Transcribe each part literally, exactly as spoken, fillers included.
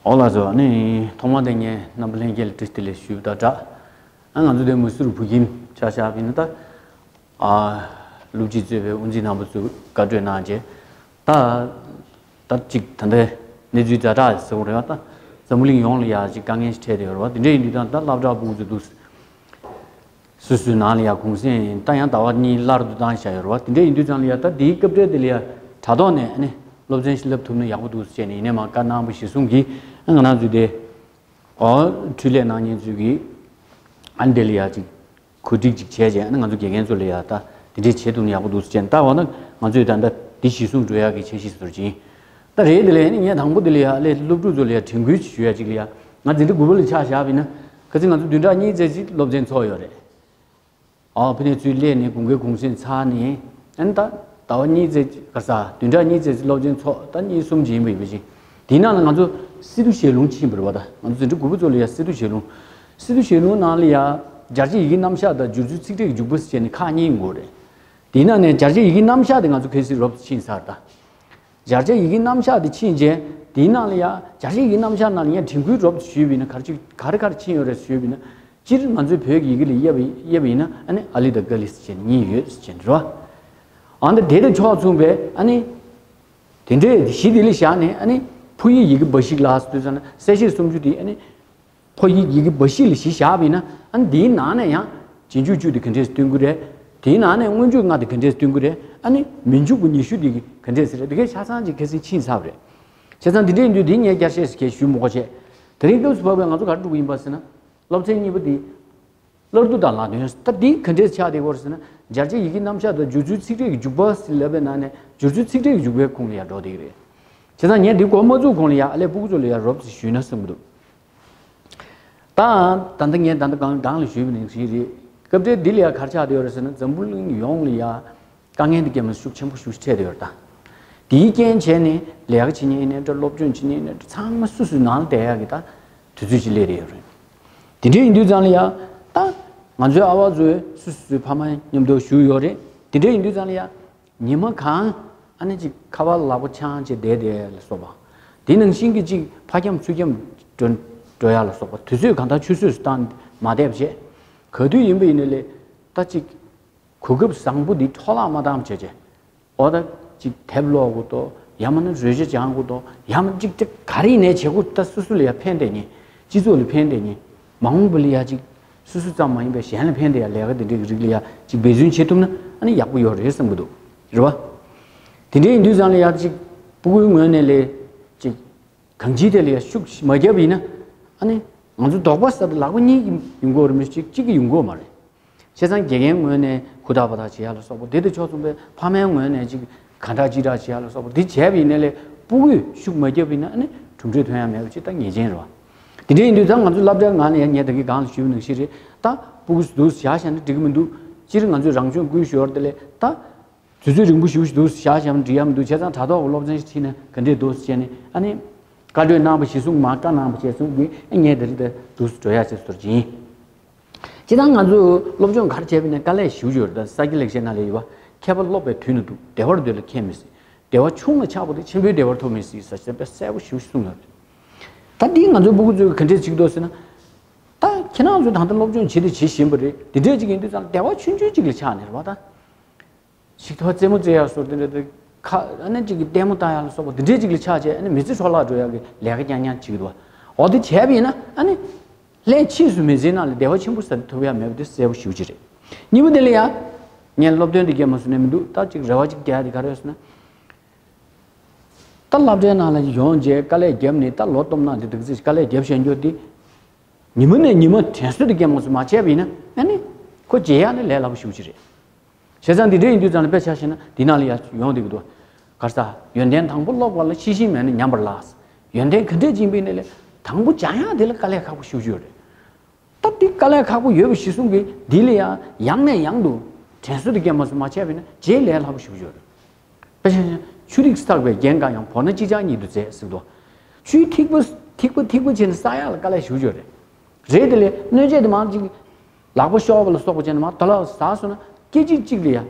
འོ་ལགས་སོ། ཨ་ནི་ཐོག་མར་དེ་ངས་རྣམ་པ་ལྷན་རྒྱས་ལ་བཀྲ་ཤིས་བདེ་ལེགས་ཞུས་པ་དང་སྦྲགས། ཨ་ང་ཚོ་དེ་མུ་སུར་བུ་ཁྱིམ་ཆ་བཞག་པ་ཡིན་ན་ད། ཨ་སློབ་སྤྱི་གཙོས་པའི་དབུ་འཛིན་རྣམ་པ་ཚོས་བཀའ་གྲོས་གནང་རྗེས། ད་ད་ཅིག་ད་ལྟའི་གནས་ཚུལ་ཛ་དྲག་ཟེར་བ་རེད་བ། ད་འཛམ་བུ་གླིང་ཡོངས་ལ་ཡ་ཅིག་དཀའ་ངལ་ཞིག་འཕྲད་བསྡད་ཡོད་རེད་བ། དེ་འདྲ་ཡིན་དུས་ད་ད་སློབ་གྲྭ་ཕྲུ་གུ་ཚོ་འདུག་སོ་སོའི་ནང་ལ་ཡ་གུང་སེང་ད་ཡང་ཟླ་བ་གཉིས་སླར་དུ་བཏང་བཞག་ཡོད་རེད་བ། དེ་འདྲ་ཡིན་དུས་ཙང་ལ་ཡ་ད་དེའི་སྐབས་འབྲེལ་དེ་ལ་ཡ་དྲ་ཐོག་ནས་ཨ་ནི་སློབ་ཚན་ཞིག་བསླབ་ཐུབ་ན་ཡག་པོ་འདུག་ཟེར་ནས་ཡིན་ནའི་མ་བཀའ་གནང་བ་གཞིར་བཟུང་གིས་ཨ་ང་རང་ཚོའི་དེ་ཨོ་འཕྲུལ་ལས་གནང་མཁན་ཚོས་ཀྱིས་ཨ་ནི་དེ་ལ་ཡ་ཅིག་གོ་སྒྲིག་ཅིག་བྱས་རྗེས་ཨ་ནི་ང་ཚོ་དགེ་རྒན་ཚོ་ལ་ཡ་ད་དེ་འདྲས་བྱེད་ཐུབ་ན་ཡག་པོ་འདུག་ཟེར་བྱས་ནས་ད་འོ་ན་ང་ཚོས་ད་ལྟ་འདི་གཞིར་བཟུང་འགྲོ་ཡག་གི་འཆར་གཞི་བཟོ་བྱིན། ད་རེད་དེ་ལས་ནི་ངས་དང་པོ་དེ་ལ་ཡ་ལས་སློབ་ཕྲུག་ཚོ་ལ་ཡ་དྲན་སྐུལ་ཞུ་ཡ་ཅིག་ལ་ཡ། ང་འཛིན་གྲྭ་དགུ་པ་ལ་ཆ་བཞག་པ་ཡིན་ན་ཁ་སང་ང་ཚོ་བདུན་ཕྲག་གཉིས་ཙམ་ཅིག་སློབ་ཚན་ཚོགས་ཡོད་རེད། ཨ་ཕ་ནས་ཚུར་སླེབས་ནས་དགུན་ཁའི་གུང་སེང་ཚར་ནས་ཨ་ནི་ད་ཟླ་བ་གཉིས་ཙམ་ག་ས་བདུན་ཕྲག་གཉིས་ཙམ་ཅིག་སློབ་ཚན་ཚོགས་ད་གཉིས་གསུམ་ཅིག་ཡིན་པ་ཡིན་པ་ཅིག་དེའི་ནང་ལ་ང་ཚོ་སི་ཏུ་ཞལ་ལུང་ཕྱིན་པ་རེད་བ། ད་ང་ཚོ་འཛིན་གྲྭ་དགུ་པ་ཚོ་ལ་ཡ་སི་ཏུ་ཞལ་ལུང་། སི་ཏུ་ཞལ་ལུང་ནང་ལ་ཡ་སྦྱར་བྱའི་ཡི་གེའི་རྣམ་གཞག་དང་སྦྱོར་ཚུལ་ཚིག་ཕྲད་ཀྱི་འཇུག་པ་ཟེར་བྱས་ནས་ཁག་གཉིས་ཡོད་རེད། དེའི་ནང་ནས་སྦྱར་བྱའི་ཡི་གེའི་རྣམ་གཞག་དེ་ང་ཚོ་གལ་སྲིད་རོབ་ཙམ་ཕྱིན་ཚར་ད། སྦྱར་བྱའི་ཡི་གེའི་རྣམ་གཞག་དེ་ཕྱིན་རྗེས་དེའི་ནང་ལ་ཡ་སྦྱར་བྱའི་ཡི་གེའི་རྣམ་གཞག་ནང་ལ་ངས་དྲན་སྐུལ་རོབ་ཙམ་ཞུས་པ་ཡིན་ན་ག་རེ་ཅིག་ག་རེ་ག་རེ་ཕྱིན་ཡོད་རེད་ཞུས་པ་ཡིན་ན། སྤྱིར་ང་ཚོའི་བོད་ཀྱི་ཡི་གེ་ལ་དབྱེ་བ་དབྱེ་བ་ཡིན་ན་ཨ་ནི་ཨཱ་ལི་དང་ཀཱ་ལི་ཟེར་བྱས་ནས་གཉིས་ཡོད་ཟེར་བྱས་ནས་རེད་བ། ཨ་ནི་དེ་དང་ཕྱོགས་མཚུངས་པའི་ཨ་ནི་དེ་འདྲའི་གཞི་དེ་ལ་བཞག་ནས་ཨ་ནི་ཕུ་ཡི་ཡི་གེ་འབའ་ཞིག་ལ་ཟེར་དུས་ཙམ་ན་གསལ་བྱེད་སུམ་ཅུ་དེ་ཨ་ནི། ཕོ་ཡིག་ཡི་གེ་འབའ་ཞིག་ལ་གཞི་བཞག་པ་ཡིན་ན་ཨ་ནི་དེའི་ནང་ནས་ཡང་རྗེས་འཇུག་བཅུ་དེ་ག་འདྲས་སྟོན་གྱི་རེད། དེའི་ནང་ནས་སྔོན་འཇུག་ལྔ་དེ་ག་འདྲས་སྟོན་གྱི་རེད། ཨ་ནི་མིང་འཇུག་གི་ཉི་ཤུ་དེ་ག་འདྲས་ཟེར་རེད། དེ་གའི་ཆ་ཚང་ཅིག་གལ་སྲིད་ཕྱིན་ཚར་བ་རེད། བྱས་ཙང་དེ་འདྲས་ཡིན་དུས་དེ་ངས་བསྐྱར་བཤད་ཟེར་གྱི་ཞུ་མི་དགོས་བྱས། དེ་རིང་སྐབས་སུ་བབས་པའི་ང་ཚོ་ག་རེ་སྒྲུབ་ཀྱི་ཡིན་པ་ཟེར་ན། སློབ་ཚན་གཉིས་པ་དེ། བླར་དོ་དང་ལ་དོན་ད་འདི་ག་འདྲས་ཆགས་བསྡད་ཡོད་རེད་ཟེར་ན། སྦྱར་བྱའི་ཡི་གེ་རྣམ་གཞག་དང་སྦྱོར་ཚུལ་ཚིག་ཕྲད་ཀྱི་འཇུག་པ་ཟེར་ལབ་པའི་ནང་ནས་སྦྱོར་ཚུལ་ཚིག་ཕྲད་ཀྱི་འཇུག་པའི་ཁུངས་ལ་ཡང་འགྲོ་བསྡད་ཀྱི་རེད། བྱས་ཙང་ངས་འདི་འགོ་མ་བཙུགས་གོང་ལ་ཡ་ཨ་ལས་སྤུ་གུ་ཚོ་ལ་ཡ་རོབ་ཙམ་ཞུས་ན་བསམ་གྱི་འདུག་ད་ད་ལྟ་ངས་ད་ལྟ་གང་གང་ལ་ཞུས་པ་ནང་བཞིན་རེད། སྐབས་འབྲེལ་འདི་ལ་ཡ་ག་རེ་ཆགས་བསྡད་ཡོད་རེད་ཟེར་ན་འཛམ་བུ་གླིང་ཡོངས་ལ་ཡ་དཀའ་ངལ་འདི་གའི་མ་ཤུགས་ཆེན་པོ་ཤུགས་ཆེ་འཕྲད་བསྡད་ཡོད་རེད་ད། དེའི་རྐྱེན་བྱས་ནས་ལས་ཀ་བྱེད་མཁན་ཡིན་ནའི་འདྲ་སློབ་སྦྱོང་བྱེད་མཁན་ཡིན་ནའི་འདྲ་ཚང་མ་སུ་སུའི་ནང་ལ་བསྡད་ཡག་གི་ད་དུས་ཚོད་ཅིག་སླེབས་བསྡད་ཡོད་རེད། དེ་འདྲ་ཡིན་དུས་ཙང་ལ་ཡ་ད་ང་ཚོའི་ཨ་བ་ཚོས་སུ་སུ་སུའི་ཕ་མ་མཉམ་དུ་བཞུགས་ཡོད་རེད། དེ་འདྲ་ཡིན་དུས་ཙང་ལ་ཡ། ཉི་མ་གང་ཨ་ནི་ཅིག་ཁ་པར་ལག་པ་འཆང་བྱས་བསྡད་དེ་ལ་སོགས་པ། དེ་ནང་བཞིན་གྱི་ཅིག་ཕ་འཁྱམ་ཚུར་འཁྱམ་འགྲོ་འགྲོ་ཡ་ལ་སོགས་པ་དུས་ཚོད་གང་ལྟར་ཆུད་ཟོས་སུ་བཏང་མ་བསྡད་པ་བྱས། ག་དུས་ཡིན་པ་ཡིན་ནའི་ལས་ད་ཅིག་གོ་སྐབས་བཟང་པོ་འདི་འཕྲོ་བརླག་མ་བཏང་བ་བྱས་བྱས། འོ་ད་ཅིག་དེབ་ཀློག་དགོས་དོ། ཡང་མིན་ན་རོལ་ཆ་སྦྱང་དགོས་དོ། ཡང་མིན་ཅིག་ཅིག་ག་རེ་ཡིན་ནའི་བྱེད་དགོས། ད་སོ་སོ་ལ་ཡ་ཕན་བསྡད་མཁན། སྤྱི་ཚོགས་ལ་ཕན་བསྡད་མཁན། མ་འོངས་པ་ལ་ཡ་ཅིག་སོ་སོ་ཙམ་མ་ཡིན་པའི་གཞན་ལ་ཕན་བསྡད་ཡ་ལས་ཀ་དེ་འདྲའི་རིགས་ལ་ཡ་ཅིག་འབད་བརྩོན་བྱེད་ཐུབ་ན་ཨ་ནི་ཡག་པོ་ཡོད་རེད་བསམ་གྱི་འདུག་རེད་བ། དེ་འདྲ་ཡིན་དུས་ཙང་ལ་ཡ་ཅིག་སྤུ་གུའི་ངོས་ནས་ལས་ཅིག་གང་ཅིའི་ཐད་ལ་ཡ་ཤུགས་མ་བརྒྱབ་པ་ཡིན་ན་ཨ་ནི་ང་ཚོ་དོགས་པ་ཟ་དང་ལག་པ་གཉིས་ཀྱིས་ཡོང་གི་ཡོད་རེད། མི་གཅིག་གཅིག་གིས་ཡོང་གི་ཡོད་མ་རེད། བྱས་ཙང་དགེ་རྒན་ངོས་ནས་ཧུར་ཐག་འབད་ཐག་བྱེད་ཡ་ལ་སོགས་པ་དེ་དང་ཕྱོགས་མཚུངས་པའི་ཕ་མའི་ངོས་ནས་ཅིག་གང་དྲག་ཅི་དྲག་བྱེད་ཡ་ལ་སོགས་པ་དེ་བྱས་པ་ཡིན་ནའི་ལས་སྤུ་གུས་ཤུགས་མ་བརྒྱབ་པ་ཡིན་ན་ཨ་ནི་གྲུབ་འབྲས་ཐོན་ཡ་མེད་པ་ཅིག་ད་ངེས་ཅན་རེད་བ། དེ་འདྲ་ཡིན་དུས་ད་ང་ཚོ་སློབ་གྲྭའི་ངང་ནས་ཡང་ངས་ད་གིན་གང་ལ་ཞུས་པ་ནང་བཞིན་རེད། ད་སྤུ་གུ་འདུག་བཞག་བཞག་ན་འགྲིག་གི་མི་འདུག་སྤྱིར་ང་ཚོས་རང་སྦྱོང་བསྐུལ་ཞོར་དེ་ལས་ད་དུས་ཚོད་རིང་པོ་ཞེ་པོ་ཞིག་འདུག་བཞག་བཞག་ན་འགྲིག་ཡ་མི་འདུག་བྱས་ཙང་དྲ་ཐོག་གི་སློབ་ཚན་ཞིག་ཁྲིད་ན་ག་འདྲས་འདུག་ཟེར་ནས་ཨ་ནི་བཀའ་འཁྲོལ་གནང་བ་གཞིར་བཟུང་མར་བཀའ་གནང་བ་བཅས་གསུངས་དུས་ཨ་ངས་དེ་རིང་ད་འདུག་སེ་འགྲོ་ཡ་བྱས་སོར་གྱིན། སྤྱིར་བཏང་ང་ཚོས་སློབ་སྦྱོང་ག་རེ་བྱས་པ་ཡིན་ན་དཀའ་ལས་ཞེ་པོ་ཅིག་ཡོད་རེད། ད་ས་སྐྱ་ལེགས་བཤད་ནང་ལ་ཡོད་པ། མཁས་པ་སློབ་པའི་དུས་ན་སྡུག། བདེ་བར་སྡོད་ལ་ཁྱད་མི་སྲིད། བདེ་བ་ཆུང་ལ་ཆགས་པ་དེ་ཆེན་པོའི་བདེ་བར་ཐོབ་མི་སྲིད་ཟེར་བྱས་དཔེ་གསལ་པོ་ཞེ་པོ་ཅིག་གསུངས་ཡོད་རེད། ད་འདི་ང་ཚོའི་སྤུ་གུ་ཚོས་ག་འདྲས་བྱེད་ཀྱི་འདུག་ཟེར་ན། ད་ཁྱེད་རང་ཚོས་ད་ལྟ་སློབ་སྦྱོང་བྱེད་དེ་བྱེད་བཞིན་པ་རེད། དེ་འདྲས་ཅིག་ཡིན་དུས་ཙང་བདེ་བ་ཆུང་ཆུང་ཅིག་ལ་ཆགས་ནས་རེད་བ་ད། ཞིག་ཐོག་རྩེད་མོ་རྩེ་ཡག་སོགས་དེ་འདྲ་དེ་ཁ་ཨ་ནི་ཅིག་གི་ལྟད་མོ་ལྟ་ཡག་ལ་སོགས་པ་དེ་འདྲས་ཅིག་ལ་ཆགས་བྱས་ཨ་ནི་མི་ཚེ་འཕྲོ་བརླག་འགྲོ་ཡག་གི་ལས་ཀ་རྐྱང་རྐྱང་བྱེད་ཀྱི་འདུག་འོ་དེ་བྱས་པ་ཡིན་ན་ཨ་ནི་ལྷན་ཕྱིས་སུ་མི་ཚེའི་ནང་ལ་བདེ་བ་ཆེན་པོ་ཟེར་ཐུབ་ཡག་མེད་པ་དེ་གསལ་པོ་ཞེ་པོ་ཅིག་རེད། གཉིས་པ་དེ་ལ་ཡ། ངས་སློབ་སྟོན་དེ་རྒྱབ་མ་སོང་ནས་མི་འདུག་ད་ཅིག་རེ་བ་ཅིག་རྒྱག་དེ་ག་རེ་ཡོད་ཟེར་ན། ད་སློབ་གྲྭའི་ནང་ལ་ཡོང་རྗེས་དཀའ་ལས་བརྒྱབ་ནས་ད་ལོ་སྟོང་ནང་དེ་དུས་ཚོད་དཀའ་ལས་བརྒྱབ་བཞག་རྒྱུ་དེ། ཉི་མ་ནས་ཉི་མ་དྲན་གསོ་དེ་རྒྱབ་མ་སོང་མ་བྱས་པ་ཡིན་ན་ཨ་ནི། ཁོ་བརྗེད་ཡག་ནི་ལས་སླ་པོ་ཞེ་པོ་ཅིག་རེད། བྱས་ཙང་འདི་འདྲ་ཡིན་དུས་ཙང་ལ་དཔེ་ཆ་བཞག་ན་འདི་ནང་ལ་ཡ་ཡོང་བསྡད་ཀྱི་འདུག་ག་རེ་ཟ། ཡོན་ཏན་དང་པོ་ཀློག་པ་ལ་ཤེས་བཞིན་མེད་ན་ཉམས་པར་ལགས། ཡོན་ཏན་ག་འདྲས་ཅིག་ཡིན་པ་ཡིན་ནའི་ལས་དང་པོ་སྦྱང་ཡག་དེ་ལ་དཀའ་ལས་ཁག་པོ་ཞེ་པོ་ཅིག་ཡོད་རེད། ད་འདི་དཀའ་ལས་ཁག་པོ་ཡོད་པ་གཞིར་བཟུང་གིས་འདི་ལ་ཡང་ཡང་ནས་ཡང་དུ་དྲན་གསོ་དེ་རྒྱབ་མ་སོང་མ་བྱས་པ་ཡིན་ན་རྗེས་ལས་སླ་པོ་ཞེ་པོ་ཅིག་ཡོད་རེད། དཔེ་ཆ་བཞག་ན་ཆུ་ཐིགས་བསགས་པའི་རྒྱན་གང་ཡང་བོར་ན་ཅི་བྱ་ཉིད་དུ་མཛེས་ཟེར་འདུག་ཆུའི་ཐིགས་པ་ཐིགས་པ་ཐིགས་པ་བྱས་ནས་བསག་ཡག་ལ་དཀའ་ལས་ཞེ་པོ་ཅིག་ཡོད་རེད། རེད་དེ་ལས་སྣོད་ཆས་དེ་མང་ཅིག་ལག་པ་ཤོར་བ་ལ་སོགས་པ་བྱས་ནས་མར་དྭ་ལག་ཟགས་སོང་ན་སྐད་ཅིག་གཅིག་ལ་ཡ།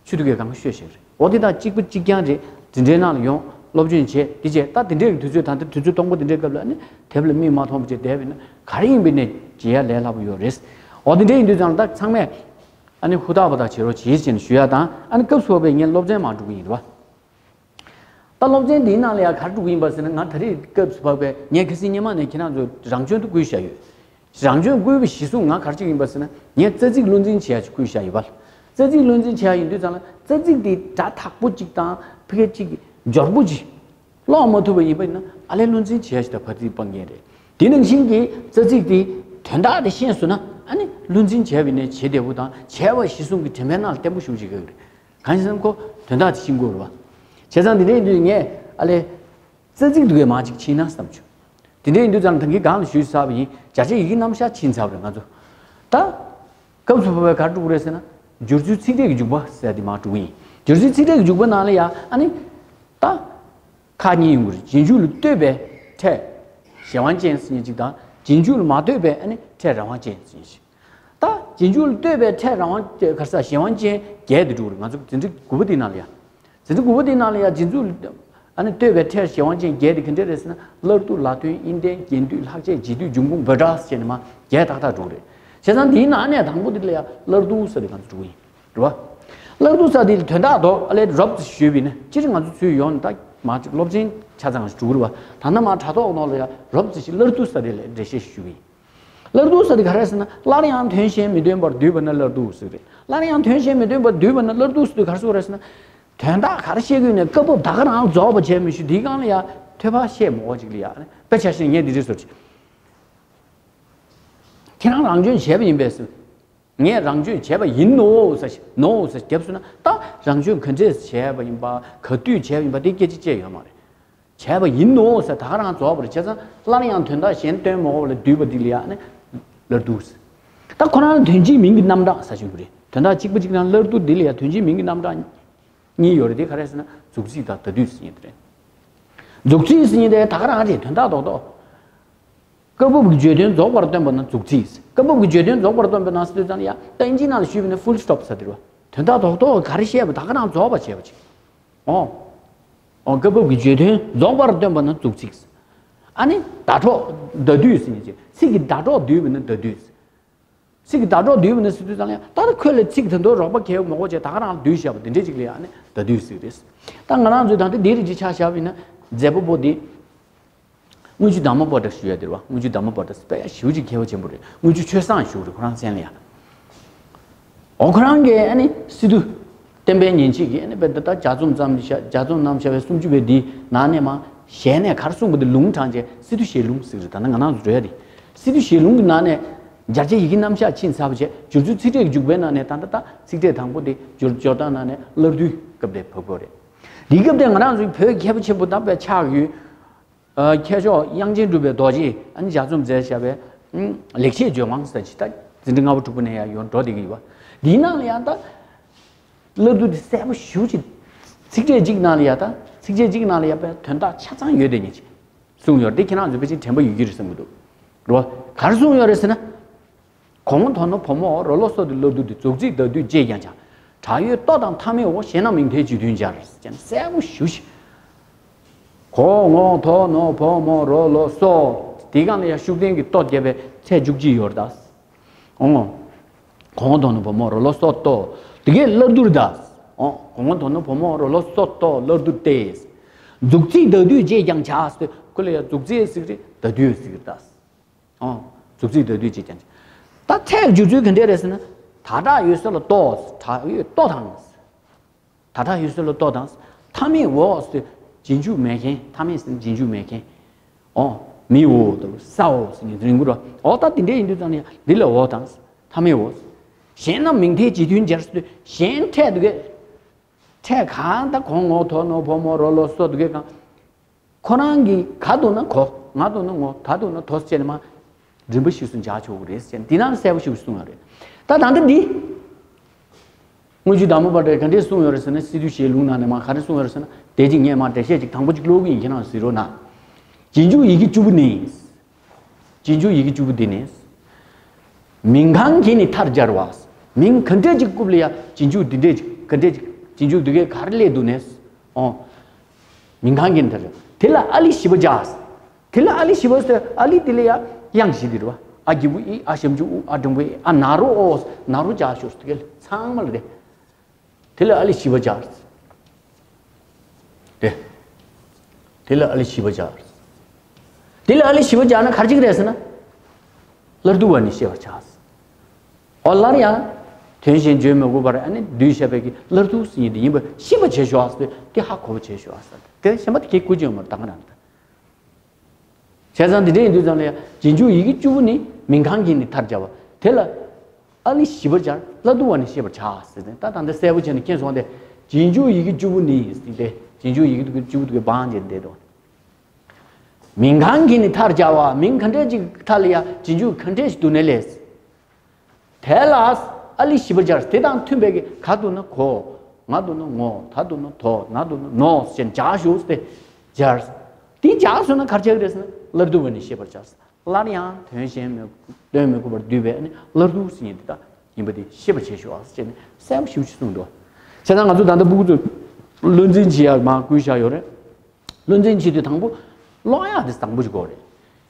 ཆུ་ཐིགས་ཀྱིས་གང་ག་ཤོད་བཞག་རེད། འོ་དེ་དང་གཅིག་པ་གཅིག་རྐྱང་རེད། འཛིན་གྲྭའི་ནང་ལ་ཡོང་ སློབ་སྦྱོང་བྱས་དེ་བྱས། ད་དེ་འདྲའི་དུས་ཚོད་ད་ལྟ་དུས་ཚོད་སྟོང་པ་དེ་འདྲའི་སྐབས་ལ་ཨ་ནི་དེབ་ལ་མིག་མ་མཐོང་བ་བྱས་བསྡད་པ་ཡིན་ན་ག་རེ་ཡིན་པའི་ནས་བྱེད་ཡ་ལས་སླ་པོ་ཡོད་རེད། འོ་དེ་འདྲ་ཡིན་དུས་ཙང་ད་ཚང་མས་ཨ་ནི་ཧུར་ཐག་པ་ཐག་བྱེད་རོགས་བྱེད་ཅེས་ཞུ་ཡ་དང་། ཨ་ནི་སྐབས་སུ་བབས་པའི་ངས་སློབ་ཚན་མར་འགྲོ་གི་ཡིན་རེད་བ། ད་སློབ་ཚན་འདིའི་ནང་ལ་ཡང་ག་རེ་འགྲོ་གི་ཡིན་པ་ཟེར་ན། ང་ད་རེས་སྐབས་སུ་བབས་པའི་ངས་ཁ་སང་སྔོན་མ་ནས་ཁྱེད་རང་ཚོ་རང་སྐྱོན་དུ་བསྐུལ་བཞག་ཡོད། རང་སྐྱོན་བསྐུལ་བའི་གཞི་བཟུང་ང་ག་རེ་བྱེད་ཀྱི་ཡིན་པ་ཟེར་ན། ངས་རྩ་ཚིག་བློ་འཛིན་བྱེད་ཡ་ཞིག་བསྐུལ་བཞག་ཡོད་པ། རྩ་ཚིག་བློ་འཛིན་བྱེད་ཡ་ཡིན་དུས་ཙང་ལ་རྩ་ཚིག་དེ་སྒྲ་དག་པོ་གཅིག་དང་ཕ་གི་གཅིག་འབྱོར་པོ་གཅིག་ཀློག་མ་ཐུབ་པ་ཡིན་པ་ཡིན་ན་ཨ་ལས་བློ་འཛིན་བྱེད་ཡ་ཞིག་དང་བར་ཐིག་སྤང་མཁན་རེད། དེ་ནང་བཞིན་གྱི་རྩ་ཚིག་དེ་དོན་དག་དེ་ཤེས་སོང་ན་ཨ་ནི་བློ་འཛིན་བྱས་པ་ཡིན་ན་བྱེད་བདེ་པོ་དང་། བྱས་པ་གཞི་བཟུང་གི་དྲན་པའི་ནང་ལ་བརྟན་པོ་ཞེ་པོ་ཅིག་ཡོད་རེད། གང་ཡིན་ཟེར་ན་ཁོ་དོན་དག་དེ་ཤེས་དགོས་རེད་བ། བྱས་ཙང་དེ་འདྲ་ཡིན་དུས་ངས་ཨ་ལས་རྩ་ཚིག་འདི་གའི་མང་ཅིག་ཕྱིན་ན་བསམ་བྱུང་། དེ་འདྲ་ཡིན་དུས་ཙང་ད་གིན་སྒང་ལ་ཞུས་ཚར་བ་ཡིན། བརྒྱ་ཆ་ཡི་གེ་རྣམ་གཞག་ཕྱིན་ཚར་བ་རེད་ང་ཚོ། ད་སྐབས་སུ་བབས་པའི་ག་རེ་འགྲོ་གི་རེད་ཟེར་ན། སྦྱོར་ཚུལ་ཚིག་ཕྲད་ཀྱི་འཇུག་པ་ཟེར་དེ་མར་འགྲོ་གི་ཡིན། སྦྱོར་ཚུལ་ཚིག་ཕྲད་ཀྱི་འཇུག་པ་ནང་ལ་ཡ་ཨ་ནི་ད་ཁག་གཉིས་ཡོང་གི་རེད། རྗེས་འཇུག་ལ་ལྟོས་པའི་ཕྲད་གཞན་དབང་ཅན་ཟེར་མཁན་ཅིག་དང་། རྗེས་འཇུག་ལ་མ་ལྟོས་པའི་ཨ་ནི་ཕྲད་རང་དབང་ཅན་ཟེར་མཁན་ཅིག་ད་རྗེས་འཇུག་ལ་ལྟོས་པའི་ཕྲད་རང་དབང་ག་རེ་ཟ་གཞན་དབང་ཅན་བརྒྱད་དེ་འགྲོ་གི་རེད། ང་ཚོ་འཛིན་ཁྲིད་དགུ་པ་དེའི་ནང་ལ་ཡ། འཛིན་ཁྲིད་དགུ་པ་དེའི་ནང་ལ་ཡ་རྗེས་འཇུག་ལ་ཨ་ནི་ལྟོས་པའི་ཕྲད་གཞན་དབང་ཅན་བརྒྱད་དེ་ག་འདྲ་རེད་ཟེར་ན། སླར་བསྡུ། ལ་དོན། དབྱེ་འབྱེད། རྒྱས་བསྡུས། ལྷག་བཅས། རྗེས་བསྡུས། འབྱུང་ཁུངས། འབོད་སྒྲ་ཟེར་ནས་མར་བརྒྱད་ཏག་ཏག་འགྲོ་གི་རེད། བྱས་ཙང་དེའི་ནང་ནས་དང་པོ་དེ་ལ་ཡ་སླར་བསྡུ་ཟེར་དེ་ང་ཚོ་འགྲོ་གི་ཡིན། རེད་བ། སླར་བསྡུ་ཟེར་དེ་ལ་དོན་དག་རྡོག་ཨ་ལས་རོབ་ཙམ་ཞུས་པ་ཡིན་ན། སྤྱིར་ང་ཚོ་ཚུར་ཡོང་ནས་ད་མར་ཅིག་སློབ་ཚན་ཆ་ཚང་ཞིག་འགྲོ་གི་རེད་བ། ད་ནི་མར་དྲ་ཐོག་ནང་ལ་ཡ་རོབ་ཙམ་ཞིག་སླར་བསྡུ་ཟེར་དེ་ལ་འགྲེལ་བཤད་ཞིག་ཞུ་གི་ཡིན། སླར་བསྡུ་ཟེར་དེ་ག་རེ་ཟེར་ན། སླར་ཡང་དོན་གཞན་མི་སྟོན་པར་བསྡུས་པ་ནི་སླར་བསྡུ་ཟེར་གི་རེད། སླར་ཡང་དོན་གཞན་མི་སྟོན་པར་བསྡུས་པ་ནི་སླར་བསྡུ་ཟེར་དེ་ག་རེ་ཟེར་གི་རེད་ཟེར་ན། དོན་དག་ག་རེ་བཤད་ཀྱི་ཡོད་ནས་སྐབས་བབ་ད་ག་རང་རྫོགས་པ་བྱས་མི་ཞུ། དེའི་སྒང་ལ་ཡ་ཐོས་པ་བཤད་མོ་ཅིག་ལ་ཡ་ཨ་ནི་དཔེ་ཆ་བཞག་ན་ངས་འདི་འདྲ་ཟེར་གི། ཁྱེད་རང་རང་སྐྱོན་བྱས་པ་ཡིན་པས་ཟེར། ངས་རང་སྐྱོན་བྱས་པ་ཡིན་ནོ་ཟེར་ནོ་ཟེར་བརྒྱབ་སོང་ན། ད་རང་སྐྱོན་ག་འདྲས་བྱས་པ་ཡིན་པ། ག་དུས་བྱས་པ་ཡིན་པ་དེ་སྐད་ཆ་བཤད་ཡོད་མ་རེད། བྱས་པ་ཡིན་ནོ་ཟེར་ད་ག་རང་རྫོགས་པ་རེད། བྱས་ཙང་སླར་ཡང་དོན་དག་གཞན་སྟོན་མ་དགོས་པ་ལ་བསྡུས་པ་འདི་ལ་ཡ་ཨ་ནི་སླར་བསྡུ་ཟེར། ད་ཁོ་རང་དོན་གཅིག་མིང་གི་རྣམ་གྲངས་ཟེར་བཞིན་པ་རེད། དོན་དག་གཅིག་པ་གཅིག་རང་སླར་བསྡུ་འདི་ལ་ཡ་དོན་གཅིག་མིང་གི་རྣམ་གྲངས་གཉིས་ཡོད་རེད། དེ་ག་རེ་ཟེར་ན་མཛུབ་ཚིག་དང་ཟླ་སྡུད་ཟེར་མཁན་དེ་རེད། མཛུབ་ཚིག་ཟེར་མཁན་དེ་ད་ག་རང་རེད། དོན་དག་རྡོག་རྡོག་སྐབས་བབ་ཀྱི་བརྗོད་དོན་རྫོགས་པར་སྟོན་པ་ན་མཛུབ་ཚིག་སྐབས་བབ་ཀྱི་བརྗོད་དོན་རྫོགས་པར་སྟོན་པ་ན་ཟེར་དུས་ཙམ་ལ་ཡ། ད་ཨིན་ཇིའི་ནང་ལ་ཞུས་པ་ན་ཕུལ་སི་ཊོབ་ཟེར་དེ་རེད་བ། དོན་དག་རྡོག་རྡོག་ག་རེ་བཤད་པ་ད་ག་རང་རྫོགས་པ་བྱས་པ་ཅིག་འོ། འོ་སྐབས་བབ་ཀྱི་བརྗོད་དོན་རྫོགས་པར་སྟོན་པ་ན་མཛུབ་ཚིག་ཨ་ནི་ཟླ་གྲོགས་ཟླ་སྡུད་ཟེར་མཁན་ཅིག་ཚིག་གི་ཟླ་གྲོགས་བསྡུས་པ་ན་ཟླ་སྡུད། ཚིག་གི་ཟླ་གྲོགས་བསྡུས་པ་ན་ཟེར་དུས་ཙམ་ལ་ཡ། ད་ལྟ་ཁོས་ལ་ཚིག་དེ་ཚོ་རོགས་པ་གལ་མོ་གོ་བྱས་ད་ག་རང་བསྡུས་བཞག་པ་དེ་འདྲས་ཅིག་ལ་ཡ་ཨ་ནི་ཟླ་སྡུད་ཟེར་གི་རེད། ད་ང་རང་ཚོས་ད་ལྟ་འདིའི་རིགས་ཅིག་ཆ་བཞག་པ་ཡིན་ན་མཛད་པ་པོ་འདི། དངུལ་ཆུ་དར་མ་པོ་ཏྲ་ཞུ་ཡ་དེ་རེད་བ། དངུལ་ཆུ་དར་མ་པོ་ཏྲ་དཔེ་ཞེ་པོ་ཅིག་མཁས་པ་ཆེན་པོ་རེད། དངུལ་ཆུ་ཆོས་བཟང་ཞུ་རེད་ཁོ་རང་མཚན་ལ་ཡ། འོ་ཁོ་རང་གིས་ཨ་ནི་སི་ཏུ་བསྟན་པའི་ཉིན་བྱེད་ཀྱི་ཨ་ནི་དཔེ་ད་ལྟ་ལྗགས་རྩོམ་བརྩམས་ཤག་ལྗགས་རྩོམ་གནང་བཞག་པའི་སུམ་ཅུ་པའི་འདིའི་ནང་ནས་མར་ཞལ་ནས་ག་རེ་གསུངས་པ་དེ་ལུང་དྲངས་བྱས་སི་ཏུ་ཞལ་ལུང་ཟེར་གི་རེད། ད་ནི་ང་རང་ཚོ་འགྲོ་ཡ་དེ། སི་ཏུ་ཞལ་ལུང་གི་ནང་ནས་བརྒྱ་ཆ་ཡི་གེ་རྣམ་གཞག་ཕྱིན་ཚར་བ་བྱས་སྦྱོར་ཚུལ་ཚིག་ཕྲད་ཀྱི་འཇུག་པའི་ནང་ནས་ད་ལྟ་ད་ཚིག་ཕྲད་དང་པོ་དེ་སྦྱོར་སྦྱོར་སྟངས་ནང་ནས་སླར་བསྡུའི་སྐབས་དེ་བབས་ཡོད་རེད། འདིའི་སྐབས་དེ་ང་རང་ཚོའི་བོད་མཁས་པ་ཆེན་པོ་དང་དཔེ་ཆགས་ཡོད། ཨ། མཁས་མཆོག་དབྱངས་ཅན་གྲུབ་པའི་རྡོ་རྗེས་ཨ་ནི་ལྗགས་རྩོམ་མཛད་བཞག་པའི་ཨ་ལེགས་བཤད་ལྗོན་དབང་ཟེར་ཅིག་ད་འཛིན་གྲྭ་ལྔ་པ་དྲུག་པ་ནས་ཡང་ཡོང་འགྲོ་བསྡད་ཀྱི་ཡོད་པ། འདིའི་ནང་ལ་ཡང་ད་སླར་བསྡུ་དེ་གསལ་པོ་ཞེ་པོ་ཅིག་ཚིག་ཕྲད་གཅིག་ནང་ལ་ཡང་ད་ཚིག་ཕྲད་གཅིག་ནང་ལ་ཡང་དཔེ་དོན་དག་ཆ་ཚང་ཡོད་བསྡད་མཁན་ཅིག་གསུངས་ཡོད་རེད། དེ་ཁྱེད་རང་ཚོ་ཕལ་ཆེར་དྲན་པ་ཡོད་ཀྱི་རེད་བསམ་གྱི་འདུག་རེད་བ། ག་རེ་གསུངས་ཡོད་རེད་ཟེར་ན། གོ་ངོ་དོ་ནོ་བོ་མོ་རོ་ལོ་སོ་དེ་སླར་བསྡུ་དེ་མཛུབ་ཚིག་ཟླ་སྡུད་ཅེས་ཀྱང་བྱ། དྲག་ཡོད་ལྟོ་དང་མཐའ་མེད་འོ། གཞན་རྣམས་མིང་མཐའི་སྤྱི་དོན་སྦྱར། ཅེས་གསལ་པོ་ཞེ་པོ་ཅིག་གོ་ངོ་དོ་ནོ་བོ་མོ་རོ་ལོ་སོ། དེའི་སྒང་ལ་ཡང་ཤུགས་ལྡན་གྱི་ལྟོ་བརྒྱབ་པའི་ཚེག་བཅུ་གཅིག་ཡོད་རེད་ད། འོ། གོ་ངོ་དོ་ནོ་བོ་མོ་རོ་ལོ་སོ་ལྟོ། དེ་གས་སླར་བསྡུ་རེད་ད། འོ། གོ་ངོ་དོ་ནོ་བོ་མོ་རོ་ལོ་སོ་ལྟོ་སླར་བསྡུ་སྟེ། མཛུབ་ཚིག་ཟླ་སྡུད་ཅེས་ཀྱང་བྱ་ཟེར། ཁོ་ལ་ཡང་མཛུབ་ཚིག་ཟེར་གི་རེད། ཟླ་སྡུད་ཟེར་གི་རེད་ད། ཨོ། མཛུབ་ཚིག་ཟླ་སྡུད་ཅེས་ཀྱང་། ད་ཚེག་སྦྱོར་ཚུལ་ག་འདྲས་རེད་ཟེར་ན། ད་དྲག་ཡོད་ས་ལ་ལྟོ། དྲག་ཡོད་ལྟོ་དང་། ད་དྲག་ཡོད་ས་ལ་ལྟོ་དང་། མཐའ་མེད་འོ་ཟེར། རྗེས་འཇུག་མེད་མཁན། མཐའ་མེད་ཟེར་ན་རྗེས་འཇུག་མེད་མཁན། ཨོ། མི་འོ་དང་ས་འོ་ཟེར་ནས་རིང་པོ་ར། ཨོ་ད་དེ་འདྲས་ཡིན་དུས་ཙང་ནས་འདི་ལ་འོ་དང་། མཐའ་མེད་འོ། གཞན་རྣམས་མིང་མཐའི་སྤྱི་དོན་སྦྱར་ཟེར་དུས་གཞན་ཕྲད་དུ་གས། ཕྲད་གང་ད་གོ་ངོ་དོ་ནོ་བོ་མོ་རོ་ལོ་སོ་དུ་གས་གང་། ཁོ་རང་གི་ག་འདུག་ན་གོ། ང་འདུག་ན་ངོ། ད་འདུག་ན་དོ་ཟེར་ནས་མར་རིམ་པ་ཞིག་སུ་འཇགས་ཆོག་གི་རེད་ཟེར། འདི་ནང་གསལ་པོ་ཞིག་གསུངས་ཡོད་རེད། ད་ད་ལྟ་འདི་དངུལ་ཆུ་དར་མ་པ་ཏྲས་ག་འདྲས་གསུངས་ཡོད་རེད་ཟེར་ན། སི་ཏུ་ཞལ་ལུང་ནང་ནས་མར་ག་རེ་གསུངས་ཡོད་རེད་ཟེར་ན། དེ་གཅིག་ངས་མར་འགྲེལ་བཤད་ཅིག་དང་པོ་ཅིག་ཀློག་གི་ཡིན། ཁྱེད་རང་གཟིགས་རོགས་གནང་། རྗེས་འཇུག་ཡི་གེ་བཅུ་པོ་ནི། རྗེས་འཇུག་ཡི་གེ་བཅུ་པོ་འདི་ནི། མིང་གང་གིས་ནི་མཐར་སྦྱར་བ། མིང་ག་འདྲས་ཅིག་བཀུག་ལ་ཡ་རྗེས་འཇུག་འདི་འདྲས་ཅིག་ག་འདྲས་ཅིག་རྗེས་འཇུག་འདི་གས་ག་རེ་སླེབས་འདུག་ནས། ཨོ། མིང་གང་གིས་ནི་ཐར་བྱ་བ། དེ་ལ་ཨ་ལི་ཞི་བར་བྱ། དེ་ལ་ཨ་ལི་ཞི་བ་ཟེར། ཨ་ལི་དེ་ལ་ཡ་དབྱངས་བཞི་དེ་རེད་བ། ཨ་གི་གུ་ཨི། ཨ་ཞབས་ཀྱུ་ཨུ། ཨ་འགྲེང་བུ་ཨེ། ཨ་ན་རོ་ཨོ། ན་རོ་བྱ་ཞོག་ཟེར། དེ་ག་ལ་ཚང་མ་ལ་དེ། དེ་ལ་ཨ་ལི་ཞི་བར་བྱ། དེ། དེ་ལ་ཨ་ལི་ཞི་བར་བྱ། དེ་ལ་ཨ་ལི་ཞི་བར་བྱ་ན་ག་རེ་བྱེད་ཀྱི་རེད་ཟེར་ན། སླར་བསྡུ་བ་ནི་ཤེས་པར་བྱ། འོ་སླར་ཡང་དོན་གཞན་བརྗོད་མི་དགོས་པར། ཨ་ནི་བསྡུས་བཞག་པའི་གི་སླར་བསྡུ་ཟེར་མཁན་དེ་ཡིན་པ་ཤེས་པར་བྱེད་ཤོག་ཟེར། དེ་ཧ་གོ་བར་བྱེད་ཤོག་ཟེར། དེ་གཞན་པ་དེ་གས་བཀོལ་རྒྱུ་ཡོད་མ་རེད། ད་ག་རང་རེད། བྱས་ཙང་འདི་འདྲ་ཡིན་དུས་ཙམ་ལ་ཡང་རྗེས་འཇུག་ཡི་གེ་བཅུ་པོ་ནི་མིང་གང་གིས་ནི་ཐར་བྱ་བ། དེ་ལ་ཨ་ལི་ཞི་བར་སྦྱར། སླར་བསྡུ་བ་ནི་ཤེས་པར་བྱ་ཟེར་ཏེ། ད་ད་འདི་གསལ་པོ་བྱས་ནས་མཁྱེན་སོང་སྟེ། རྗེས་འཇུག་ཡི་གེ་བཅུ་པོ་ནི་ཟེར་ཏེ། རྗེས་འཇུག་ཡི་གེ་བཅུ་པོ་དེ་གའི་བང་བྱས་ཏེ་འདུག་མིང་གང་གིས་ནི་ཐར་བྱ་བ། མིང་ག་འདྲ་ཅིག་མཐའ་ལ་ཡ་རྗེས་འཇུག་ག་འདྲ་ཞིག་འདུག་ནའི་ལས། དེ་ལ་ཨ་ལི་ཞི་བར་སྦྱར། དེ་དང་མཐུན་པའི་གི་ག་འདུག་ན་གོ། ང་འདུག་ན་ངོ། ད་འདུག་ན་དོ། ན་འདུག་ན་ནོ་ཞེས་བྱ་ཞོག་སྟེ་སྦྱར། དེ་སྦྱར་སོང་ན་ག་རེ་བྱ་གི་རེད་ཟེར་ན། སླར་བསྡུ་བ་ནི་ཤེས་པར་བྱ། སླར་ཡང་དོན་གཞན་མི་སྟོན་མི་དགོས་པར་བསྡུས་པའི་ཨ་ནི་སླར་བསྡུ་ཟེར་མཁན་དེ་དག་ཡིན་པ་དེ་ཤེས་པར་བྱེད་ཤོག་ཟེར་ནས་གསལ་པོ་ཞེ་པོ་ཅིག་གསུངས་འདུག་བྱས་ཙང་ང་ཚོ་ད་ལྟ་སྤུ་གུ་ཚོ་བློ་འཛིན་བྱེད་ཡག་མར་བསྐུལ་བཞག་ཡོད་རེད། བློ་འཛིན་བྱེད་དུས་དང་པོ་ཀློག་ཡག་དེ་བཟང་པོ་ཞིག་དགོས་རེད།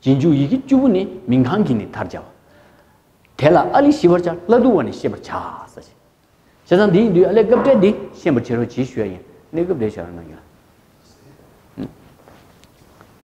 རྗེས་འཇུག་ཡི་གེ་བཅུ་པོ་ནི་མིང་གང་གིས་ནི་ཐར་བྱ་བ། དེ་ལ་ཨ་ལི་ཞི་བར་སྦྱར། སླར་བསྡུ་བ་ནི་ཤེས་པར་བྱ་ཟེར་ཞིང་། བྱས་ཙང་འདི་ཡིན་དུས་ཨ་ལས་སྐབས་འཕྲལ་འདི་ཤེས་པར་བྱེད་རོགས་གྱིས་ཞུ་ཡ་ཡིན། གནས་སྐབས་འདིར་ཞུ་ཡ་གནང་གི་ལ།